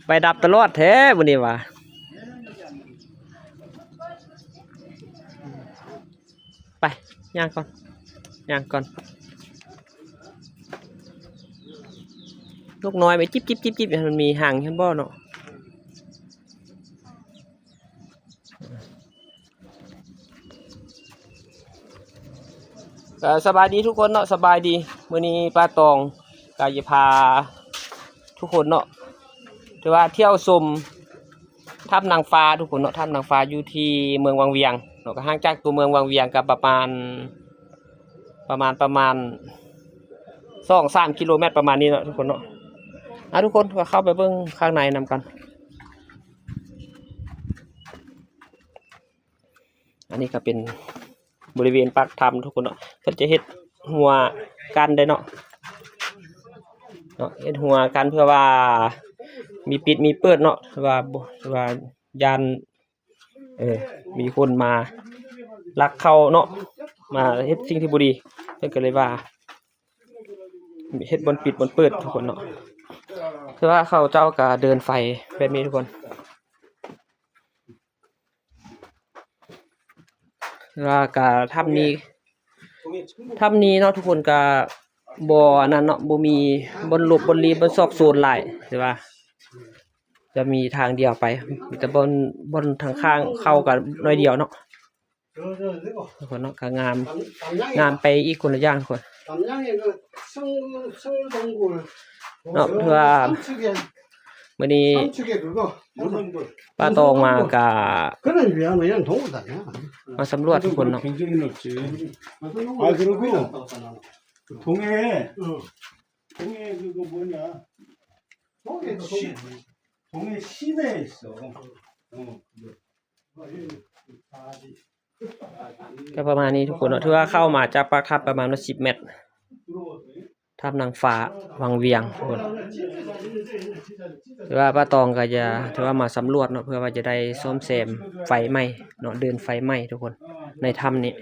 ໄຟດັບຕະຫຼອດແທ້ມື້ນີ້ຫວາ. ໄປ ຍ່າງກ່ອນ ຍ່າງກ່ອນ. ນົກນ້ອຍໄປຈິບໆໆໆ ມັນມີຫາງຫັ້ນບໍ່ເນາະ. ກໍສະບາຍດີທຸກຄົນເນາະ ສະບາຍດີ. ມື້ນີ້ປ້າຕອງກໍຈະພາທຸກຄົນເນາະ ຖືວ່າທ່ຽວຊົມຖ້ຳນາງຟ້າທຸກຄົນເນາະ. ຖ້ຳນາງຟ້າຢູ່ທີ່ເມືອງວັງວຽງເນາະ ກໍຫ່າງຈາກຕົວເມືອງວັງວຽງກໍປະມານ ປະມານ ປະມານສອງສາມກິໂລແມັດປະມານນີ້ເນາະທຸກຄົນເນາະ. ອ່າ ທຸກຄົນກໍເຂົ້າໄປເບິ່ງຂ້າງໃນນຳກັນ. ອັນນີ້ກໍເປັນບໍລິເວນປາກຖ້ຳທຸກຄົນເນາະ ເພິ່ນຈະເຮັດຮົ້ວກັ້ນໄດ້ເນາະ ເນາະ ເຮັດຮົ້ວກັ້ນເພື່ອວ່າມີປິດມີເປີດເນາະ ວ່າບໍ່ ວ່າຢ້ານ ເອີ ມີຄົນມາລັກເຂົ້າເນາະ ມາເຮັດສິ່ງທີ່ບໍ່ດີ ເພິ່ນກໍເລີຍວ່າເຮັດບ່ອນປິດບ່ອນເປີດທຸກຄົນເນາະ. ຄືວ່າເຂົາເຈົ້າກໍເດີນໄຟແບບນີ້ທຸກຄົນ. ແລ້ວກະຖ້ຳນີ້ ຖ້ຳນີ້ເນາະທຸກຄົນ ກະບໍ່ອັນນັ້ນເນາະ ບໍ່ມີບ່ອນຫຼົບບ່ອນລີ້ ບ່ອນຊອກໂຊນຫຼາຍ ແຕ່ວ່າຈະມີທາງດຽວໄປ ມີແຕ່ບ່ອນ ບ່ອນທາງຂ້າງເຂົ້າກະໜ້ອຍດຽວເນາະທຸກຄົນເນາະ. ກະງາມ ງາມໄປອີກຄົນລະຢ່າງທຸກຄົນ ເນາະ ເພາະວ່າມື້ນີ້ປ້າຕອງມາກະມາສຳຫຼວດທຸກຄົນເນາະ. 아, 그러고 동해, 동해 그거 뭐냐? 동해 시, 동해 시내에 있어. 어. ກໍປະມານນີ້ທຸກຄົນເນາະ ຖືວ່າເຂົ້າມາຈາກປາກຖ້ຳປະມານວ່າສິບແມັດ ຖ້ຳນາງຟ້າວັງວຽງທຸກຄົນ. ຖືວ່າປ້າຕອງກໍຈະ ຖືວ່າມາສຳຫຼວດເນາະ ເພື່ອວ່າຈະໄດ້ສ້ອມແຊມໄຟໃໝ່ເນາະ ເດີ່ນໄຟໃໝ່ທຸກຄົນ ໃນຖ້ຳນີ້.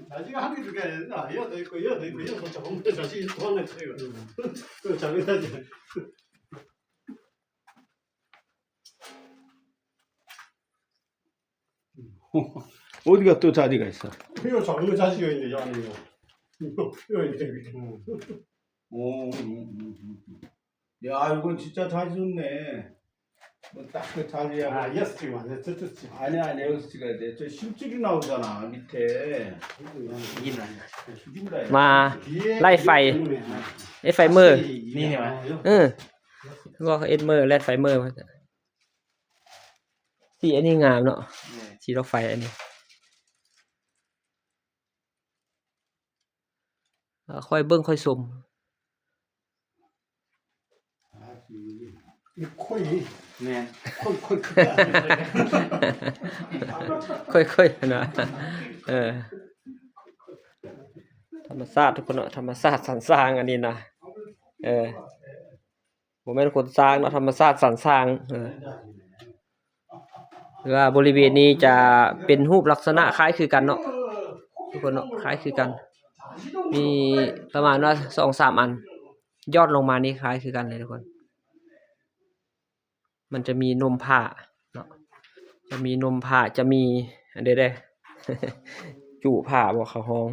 자지가 한 개, 두 개 아니라 여기도 있고, 여기도 있고, 여기도 있고, 자꾸 자식이 또 하나 있어요. 또 자기가 이제 어디가 또 자지가 있어? 이거 자, 이거 자식이 있네, 이 안에 이거. 이거, 이거 있네, 여기. 음. 오, 음, 음, 음, 음. 야, 이건 진짜 자지 좋네. 뭐 딱 그 자리야. 아, 여기서 찍으면 안 돼. 저쪽 찍어. 아니, 아니, 여기서 찍어야 돼. 저 심줄이 나오잖아, 밑에. 이게 나야. 심줄이 나야. ມາ 뒤에 ໄລ່ໄຟ 때문에. ເຮັດໄຟເມີ นี่ไง เออ ບອກເຮັດເມີ ແລ່ນໄຟເມີ. ສີອັນນີ້ງາມເນາະ ແມ່ນ ສີດອກໄຟອັນນີ້. ເອີ ຄ່ອຍເບິ່ງຄ່ອຍຊົມ. ແມ່ນ ຄ່ອຍໆ ຄ່ອຍໆນະ. ເອີ ທຳມະຊາດທຸກຄົນເນາະ ທຳມະຊາດສັນສ້າງອັນນີ້ນະ. ເອີ ບໍ່ແມ່ນຄົນສ້າງເນາະ ທຳມະຊາດສັນສ້າງ. ເອີ ຫຼືວ່າບໍລິເວນນີ້ຈະເປັນຮູບລັກສະນະຄ້າຍຄືກັນເນາະທຸກຄົນເນາະ ຄ້າຍຄືກັນ ມີປະມານວ່າສອງສາມອັນ ຍອດລົງມານີ້ຄ້າຍຄືກັນເລີຍທຸກຄົນ. ມັນຈະມີນົມຜາເນາະ ຈະມີນົມຜາ ຈະມີອັນໃດແດ່ ຈູ່ຜາບໍ ເຂົາຮ້ອງ.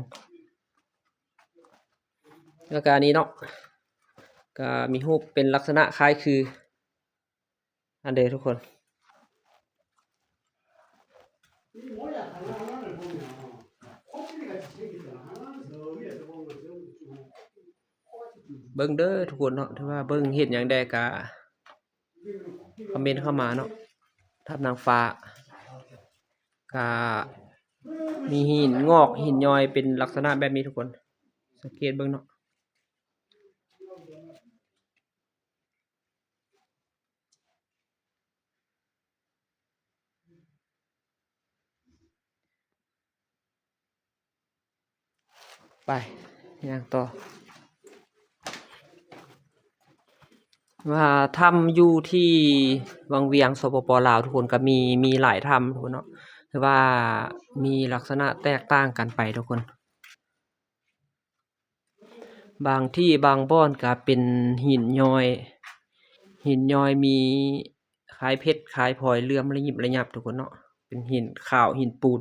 ແລ້ວກະອັນນີ້ເນາະ ກະມີຮູບເປັນລັກສະນະຄ້າຍຄືອັນເດທຸກຄົນ. ເບິ່ງເດີທຸກຄົນເນາະ ຖືວ່າເບິ່ງເຫັນຫຍັງແດ່ກະຄອມເມັນເຂົ້າມາເນາະ. ຖ້ຳນາງຟ້າ ກະມີຫີນງອກຫີນຍ້ອຍເປັນລັກສະນະແບບນີ້ທຸກຄົນ ສັງເກດເບິ່ງເນາະ. ໄປ ຍ່າງຕໍ່ ວ່າຖ້ຳຢູ່ທີ່ວັງວຽງ ສປປ ລາວ ທຸກຄົນ ກໍມີ ມີຫຼາຍຖ້ຳທຸກຄົນເນາະ. ຖືວ່າມີລັກສະນະແຕກຕ່າງກັນໄປທຸກຄົນ. ບາງທີ່ບາງບ່ອນກະເປັນຫີນຍ້ອຍ, ຫີນຍ້ອຍມີຄ້າຍເພັດຄ້າຍພລອຍເຫຼື້ອມລະຍິບລະຍັບທຸກຄົນເນາະ, ເປັນຫີນຂາວຫີນປູນ.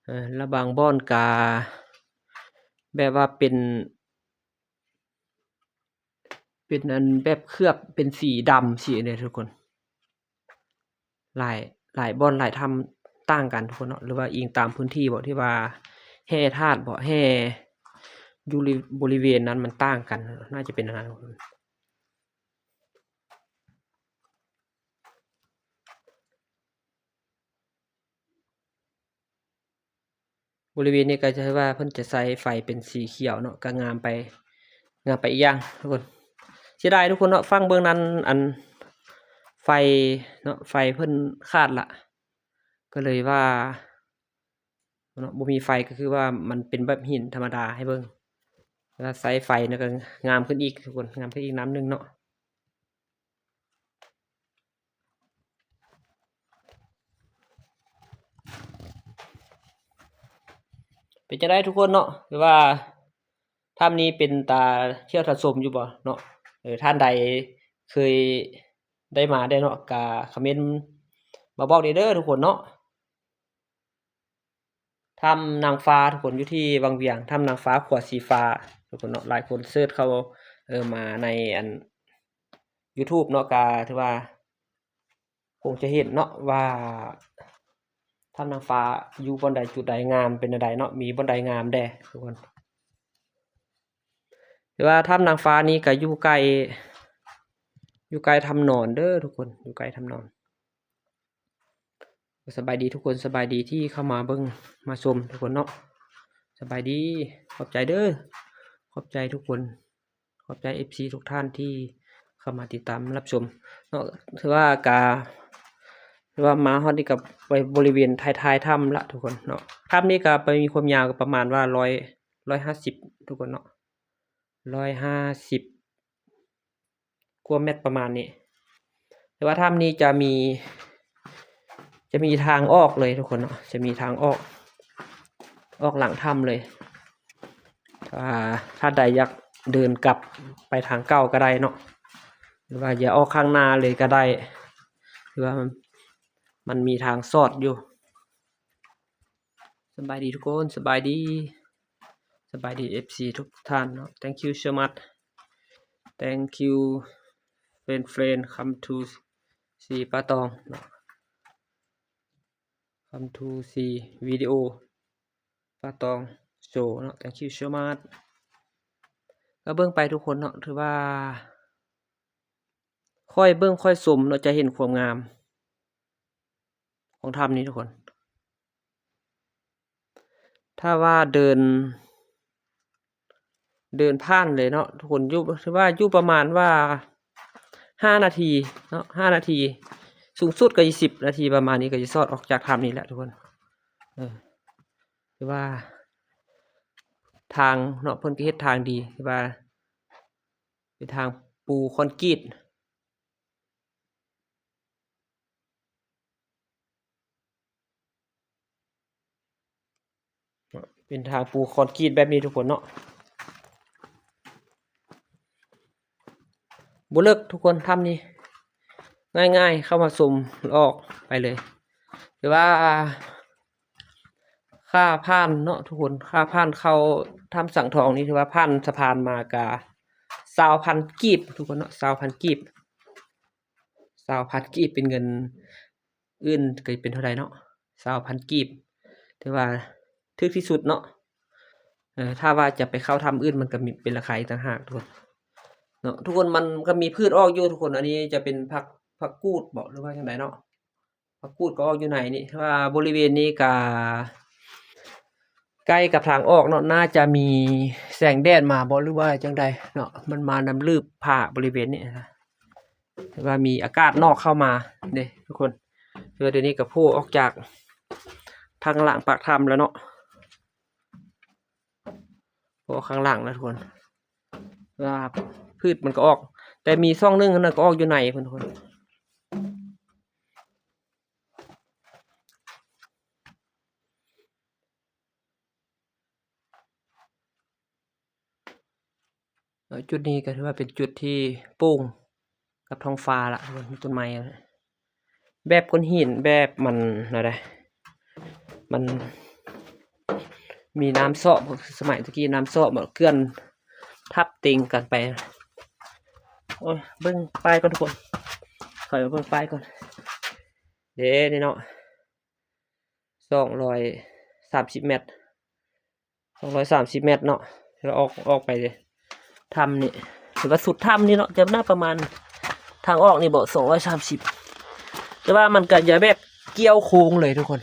ເອີ ລະບາງບ່ອນກະແບບວ່າເປັນ ເປັນອັນແບບເຄືອບເປັນສີດຳ ສີອັນນີ້ທຸກຄົນ. ຫຼາຍ ຫຼາຍບ່ອນຫຼາຍຖ້ຳຕ່າງກັນທຸກຄົນເນາະ, ຫຼືວ່າອີງຕາມພື້ນທີ່ບໍ ທີ່ວ່າແຮ່ທາດບໍ ແຮ່ຢູ່ບໍລິເວນນັ້ນມັນຕ່າງກັນ, ໜ້າຈະເປັນອັນນັ້ນ. ບໍລິເວນນີ້ກໍຈະວ່າເພິ່ນຈະໃຊ້ໄຟເປັນສີຂຽວເນາະ, ກໍງາມໄປ ງາມໄປອີກຢ່າງທຸກຄົນ. ເສຍດາຍທຸກຄົນເນາະ, ຝັ່ງເບື້ອງນັ້ນອັນໄຟເນາະ ໄຟເພິ່ນຂາດລະ ກໍເລີຍວ່າເນາະ ບໍ່ມີໄຟ ກໍຄືວ່າມັນເປັນແບບຫີນທຳມະດາໃຫ້ເບິ່ງ. ແລ້ວໃຊ້ໄຟນະ ກໍງາມຂຶ້ນອີກທຸກຄົນ, ງາມຂຶ້ນອີກນ້ຳໜຶ່ງເນາະ. ເປັນຈັ່ງໃດທຸກຄົນເນາະ ຫຼືວ່າຖ້ຳນີ້ເປັນຕາທ່ຽວຕາຊົມຢູ່ບໍ່ເນາະ? ເອີ ທ່ານໃດເຄີຍໄດ້ມາແດ່ເນາະ ກະຄອມເມັນມາບອກແດ່ເດີທຸກຄົນເນາະ. ຖ້ຳນາງຟ້າທຸກຄົນ ຢູ່ທີ່ວັງວຽງ, ຖ້ຳນາງຟ້າຂົວສີຟ້າທຸກຄົນເນາະ. ຫຼາຍຄົນເສີດເຂົ້າ ເອີ ມາໃນອັນ YouTube ເນາະ ກະຖືວ່າຄົງຈະເຫັນເນາະວ່າຖ້ຳນາງຟ້າຢູ່ບ່ອນໃດ ຈຸດໃດງາມເປັນແນວໃດເນາະ, ມີບ່ອນໃດງາມແດ່ທຸກຄົນ. ແຕ່ວ່າຖ້ຳນາງຟ້ານີ້ກະຢູ່ໃກ້ ຢູ່ໃກ້ຖ້ຳນອນເດີທຸກຄົນ, ຢູ່ໃກ້ຖ້ຳນອນ. ສະບາຍດີທຸກຄົນ, ສະບາຍດີທີ່ເຂົ້າມາເບິ່ງມາຊົມທຸກຄົນເນາະ, ສະບາຍດີ. ຂອບໃຈເດີ, ຂອບໃຈທຸກຄົນ, ຂອບໃຈ ເອັຟຊີ ທຸກທ່ານທີ່ເຂົ້າມາຕິດຕາມຮັບຊົມເນາະ. ຖືວ່າກະ ຖືວ່າມາຮອດນີ້ກະໄປບໍລິເວນທ້າຍໆຖ້ຳລະທຸກຄົນເນາະ. ຖ້ຳນີ້ກະໄປມີຄວາມຍາວກະປະມານວ່າຮ້ອຍ ຮ້ອຍຫ້າສິບທຸກຄົນເນາະ, ຮ້ອຍຫ້າສິບ ກວ່າແມັດປະມານນີ້. ແຕ່ວ່າຖ້ຳນີ້ຈະມີ ຈະມີທາງອອກເລີຍທຸກຄົນເນາະ, ຈະມີທາງອອກ ອອກຫຼັງຖ້ຳເລີຍ. ຖ້າ ຖ້າໃດຢາກເດີນກັບໄປທາງເກົ່າກໍໄດ້ເນາະ, ຫຼືວ່າຈະອອກຂ້າງໜ້າເລີຍກໍໄດ້, ຖືວ່າມັນ ມັນມີທາງສອດຢູ່. ສະບາຍດີທຸກຄົນ, ສະບາຍດີ, ສະບາຍດີ ເອັຟຊີ ທຸກທ່ານເນາະ. Thank you so much. Thank you friend friend. Come to see ປາຕອງເນາະ, come to see video ປາຕອງໂຊເນາະ. Thank you so much. ກໍເບິ່ງໄປທຸກຄົນເນາະ, ຖືວ່າຄ່ອຍເບິ່ງຄ່ອຍຊົມເນາະ, ຈະເຫັນຄວາມງາມຂອງຖ້ຳນີ້ທຸກຄົນ. ຖ້າວ່າເດີນ ເດີນຜ່ານເລີຍເນາະທຸກຄົນ, ຢູ່ ຖືວ່າຢູ່ປະມານວ່າຫ້ານາທີເນາະ, ຫ້ານາທີ, ສູງສຸດກໍສິບນາທີປະມານນີ້ ກໍຈະສອດອອກຈາກຖ້ຳນີ້ແຫຼະທຸກຄົນ. ເອີ ຖືວ່າທາງເນາະ ເພິ່ນກໍເຮັດທາງດີ, ຖືວ່າເປັນທາງປູຄອນກຣີດ. ເປັນທາງປູຄອນກຣີດແບບນີ້ທຸກຄົນເນາະ, ບໍ່ເລິກທຸກຄົນ. ຖ້ຳນີ້ງ່າຍໆ ເຂົ້າມາຊົມອອກໄປເລີຍ. ແຕ່ວ່າຄ່າຜ່ານເນາະທຸກຄົນ, ຄ່າຜ່ານເຂົ້າຖ້ຳສັງທອງນີ້ ຖືວ່າຜ່ານສະພານມາກະຊາວພັນກີບທຸກຄົນເນາະ, ຊາວພັນກີບ. ຊາວພັນກີບເປັນເງິນອື່ນກໍເປັນເທົ່າໃດເນາະ, ຊາວພັນກີບ ຖືວ່າຖືກທີ່ສຸດເນາະ. ເອີ ຖ້າວ່າຈະໄປເຂົ້າຖ້ຳອື່ນ ມັນກໍມີເປັນລາຄາອີກຕ່າງຫາກທຸກຄົນເນາະ. ທຸກຄົນ ມັນກໍມີພືດອອກຢູ່ທຸກຄົນ, ອັນນີ້ຈະເປັນຜັກ ຜັກກູດບໍ ຫຼືວ່າຈັ່ງໃດເນາະ, ຜັກກູດກໍອອກຢູ່ໃນນີ້. ແຕ່ວ່າບໍລິເວນນີ້ກໍໃກ້ກັບທາງອອກເນາະ, ໜ້າຈະມີແສງແດດມາບໍ ຫຼືວ່າຈັ່ງໃດເນາະ, ມັນມານຳລືບຜ້າບໍລິເວນນີ້ນະ. ຖືວ່າມີອາກາດນອກເຂົ້າມາເດ້ທຸກຄົນ. ຖືວ່າດຽວນີ້ກໍໂຜ່ອອກຈາກທາງຫຼັງປາກຖ້ຳແລ້ວເນາະ, ໂຜ່ອອອກຂ້າງຫຼັງແລ້ວທຸກຄົນ. ວ່າພືດມັນກໍອອກ, ແຕ່ມີຊ່ອງໜຶ່ງນັ້ນກໍອອກຢູ່ໃນພຸ້ນທຸກຄົນ. ເອີ ຈຸດນີ້ກໍຖືວ່າເປັນຈຸດທີ່ໂປ່ງກັບທ້ອງຟ້າລະ ເບິ່ງຕົ້ນໄມ້ ແບບກ້ອນຫີນ ແບບມັນແນວໃດ ມັນມີນ້ຳຊອກ ສະໄໝຕະກີ້ນ້ຳຊອກ ເກືອນທັບເຕັງກັນໄປ. ໂອ້ຍ ເບິ່ງປ້າຍກ່ອນທຸກຄົນ ຂ້ອຍມາເບິ່ງປ້າຍກ່ອນ ເດ້ ນີ້ເນາະ ສອງຮ້ອຍສາມສິບແມັດ ສອງຮ້ອຍສາມສິບແມັດເນາະ ແລ້ວອອກ ອອກໄປຖ້ຳນີ້ ຫຼືວ່າສຸດຖ້ຳນີ້ເນາະ ຈະໜ້າປະມານ ທາງອອກນີ້ບໍ ສອງຮ້ອຍສາມສິບ ແຕ່ວ່າມັນກໍຈະແບບກ່ຽວໂຄ້ງເລີຍທຸກຄົນ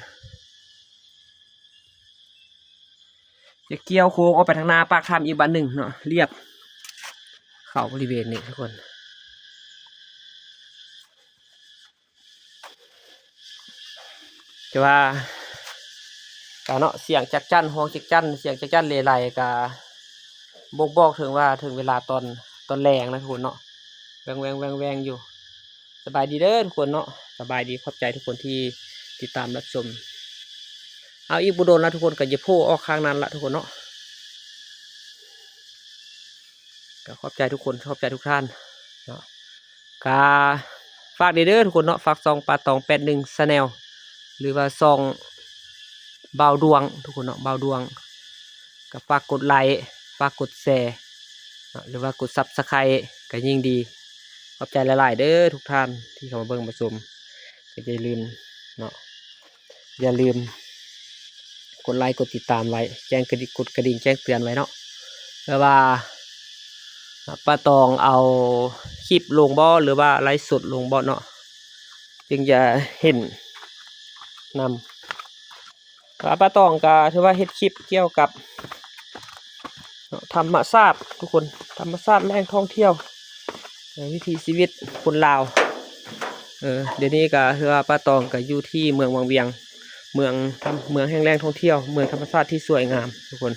ຈະກ່ຽວໂຄ້ງອອກໄປທາງໜ້າປາກຖ້ຳອີກບາດໜຶ່ງເນາະ ລຽບເຂົ້າບໍລິເວນນີ້ທຸກຄົນ. ແຕ່ວ່າກະເນາະ ສຽງຈັກຈັ່ນ ຮ້ອງຈັກຈັ່ນ ສຽງຈັກຈັ່ນເລໄລກະບົ່ງບອກເຖິງວ່າເຖິງເວລາຕອນ ຕອນແລງນະທຸກຄົນເນາະ ແວ່ງໆໆໆຢູ່. ສະບາຍດີເດີທຸກຄົນເນາະ ສະບາຍດີ ຂອບໃຈທຸກຄົນທີ່ຕິດຕາມຮັບຊົມ. ເອົາ ອີກບໍ່ດົນລະທຸກຄົນກໍຈະໂຜ່ອອກຂ້າງນັ້ນລະທຸກຄົນເນາະ. ກໍຂອບໃຈທຸກຄົນ ຂອບໃຈທຸກທ່ານເນາະ ກໍຝາກເດີໆທຸກຄົນເນາະ ຝາກຊ່ອງປາຕອງແປດໜຶ່ງ Channel ຫຼືວ່າຊ່ອງບ່າວດວງທຸກຄົນເນາະ ບ່າວດວງ ກໍຝາກກົດໄລ ຝາກກົດແຊເນາະ ຫຼືວ່າກົດ Subscribe ກໍຍິ່ງດີ. ຂອບໃຈຫຼາຍໆເດີທຸກທ່ານທີ່ເຂົ້າມາເບິ່ງມາຊົມ ກໍຢ່າລືມເນາະ ຢ່າລືມກົດໄລ ກົດຕິດຕາມໄວ້ ແຈ້ງກະດິ່ງ ກົດກະດິ່ງແຈ້ງເຕືອນໄວ້ເນາະ ເພື່ອວ່າປ້າຕອງເອົາຄລິບລົງບໍ່ ຫຼືວ່າໄລຟ໌ສົດລົງບໍ່ເນາະ ຈຶ່ງຈະເຫັນນຳ. ວ່າປ້າຕອງກໍຖືວ່າເຮັດຄລິບກ່ຽວກັບ ເນາະ ທຳມະຊາດທຸກຄົນ ທຳມະຊາດ ແຫຼ່ງທ່ອງທ່ຽວ ເອີ ວິຖີຊີວິດຄົນລາວ. ເອີ ດຽວນີ້ກໍຄືວ່າປ້າຕອງກໍຢູ່ທີ່ເມືອງວັງວຽງ ເມືອງ ເມືອງແຫ່ງແຫຼ່ງທ່ອງທ່ຽວ ເມືອງທຳມະຊາດທີ່ສວຍງາມທຸກຄົນ.